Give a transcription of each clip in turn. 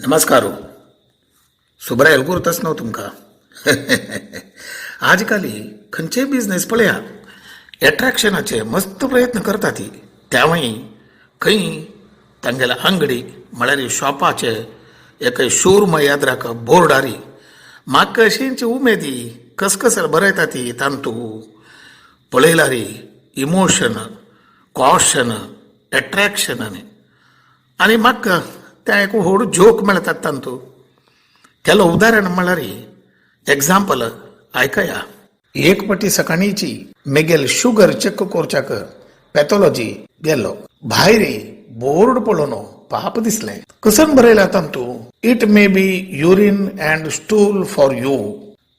नमस्कार. सुब्रायल करताच न्हू तुमकां. आजकाल खंयचेय बिजनेस पळया, एट्रॅक्शनाचे मस्त प्रयत्न करता ती. त्यावय खंय तांगेल्या आंगडी म्हळ्यार शॉपाचे एक शोरूम याद्राक बोर्डारी म्हाका अशींच उमेदी कसकस बरयता ती. तांतू पळयलारी इमोशन, कॉशन, एट्रॅक्शन आनी म्हाका तें एक व्हड जोक मेळटात तांतू. केलो उदाहरण म्हळ्यार एग्जाम्पल आयकया. एक पटी सकाळीची मेगेल शुगर चेक करच्याक पॅथॉलॉजी गेलो. भायर बोर्ड पळोवन पाप दिसलें. कसन बरयला तांतू, "It may be urine and stool for you,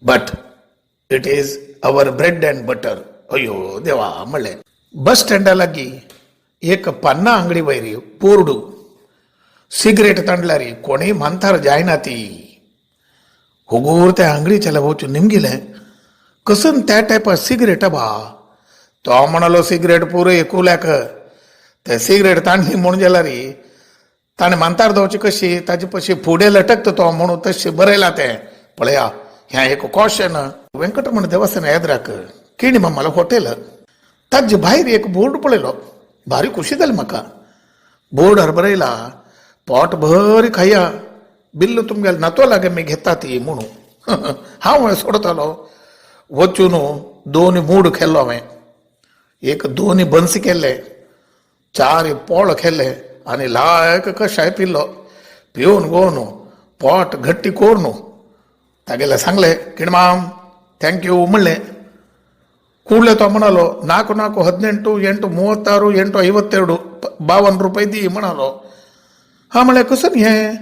but it is our bread and butter." अयो देवा म्हणलें. बस स्टँडा लागीं एक पन्ना अंगडी वयर बोर्डू, सिगरेट तांडल्यार कोणीय मानतार जायना ती. हुगूर त्या अंगडीच्या वचून निमगिलें, कसन त्या टायपा सिगरेट बा? तो म्हणालो, सिगरेट पुरो कुल्याक. ते सिगरेट ताणली म्हणून जाल्यार ताणें मानतार दवरची कशी, ताजे पशी फुडें लटकता तो म्हणून तशें बरयलां तें. पळया, हें एक कॉशन. वेंकटरमण देवस्थान एद्राक केणी मामालो हॉटेल, ताजे भायर एक बोर्ड पळयलो. भारी खुशी जाली म्हाका. बोर्डार बरयला, "पोट भर खाया, बिल्ल तुमगेले नातो लागे मी घेता ती" म्हणून. हांव सोडतालो? वचून दोन मूड खेल्लो हांवें, एक दोन बन्स केल्ले, चार पोळ खेल्ले आनी लायक कशाय पिल्लो. पिवन गोवन पोट घट्टी करून तागेले सांगले, "किणमाम, thank you" म्हणलें. ಕೂಡಲೇ तो म्हणालो, 4 4 18 8 36 8 52 52 रुपये दी म्हणालो. हा म्हणलें, कसं हें?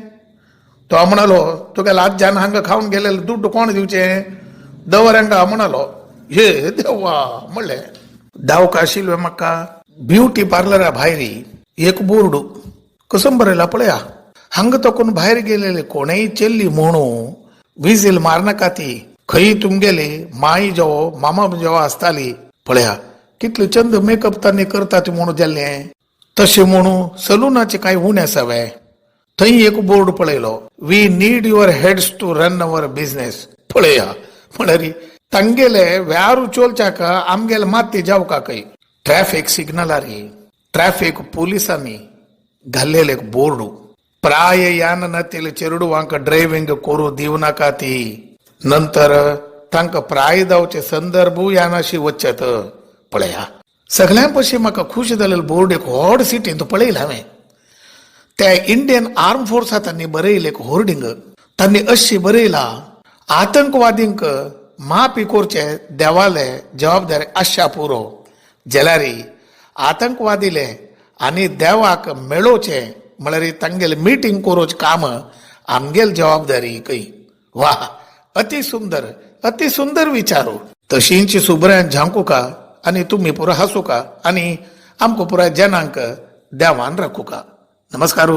तो म्हणालो, तुगेल्या आज्यान हांगा खावन गेलेले दुड्ड कोण दिवचे, दवर हांगा म्हणालो. हे देवा म्हणलें. दावका आशिल्लो म्हाका. ब्युटी पार्लरा भायर एक बोर्ड कसं बरयला पळया, हांगा तकून भायर गेलेले कोणेय चेल्ली म्हणू विजील मारनाका ती. खंय तुमगेली माई जेवो, मामा जेवो आसताली. पळया, कितले चंद मेकअप तांणी करतात म्हणून जाल्ले. तशें म्हणू सलुनाचे काय उणें आसा वे? थंय एक बोर्ड पळयलो, "We need your heads to run our business." पळया, म्हळ्यार तांगेले व्यारू चोलच्याक आमगेले माती जावका खंय. ट्रॅफिक सिग्नलारी ट्रॅफिक पोलिसांनी घाल्लेले एक बोर्ड, "प्राय यान नतील चेरडुवांक ड्रायव्हिंग करू दिव नाका ती. नंतर तांकां प्राय जावचे संदर्भ यानाशी वचत." पळया, सगळ्यां पशी म्हाका खुश जालेलो बोर्ड एक व्हड सिटींत पळयला हांवें. त्या इंडियन आर्म फोर्सा तांणी बरयलें एक होर्डिंग. तांणी अशी बरयला, "आतंकवादींक माफी करचे देवाले जबाबदारी आशा पुरो जाल्यार आतंकवादीले आनी देवाक मेळोवचे म्हळ्यार तांगेले मिटींग करोवचें काम आमगेल जबाबदारी खंय." वा, अति सुंदर, अति सुंदर विचारू. तशींची सुब्रायन झांकुका आनी तुमी पुरा हासूका आनी आमकां पुराय जनांक देवान राखुका. नमस्कार.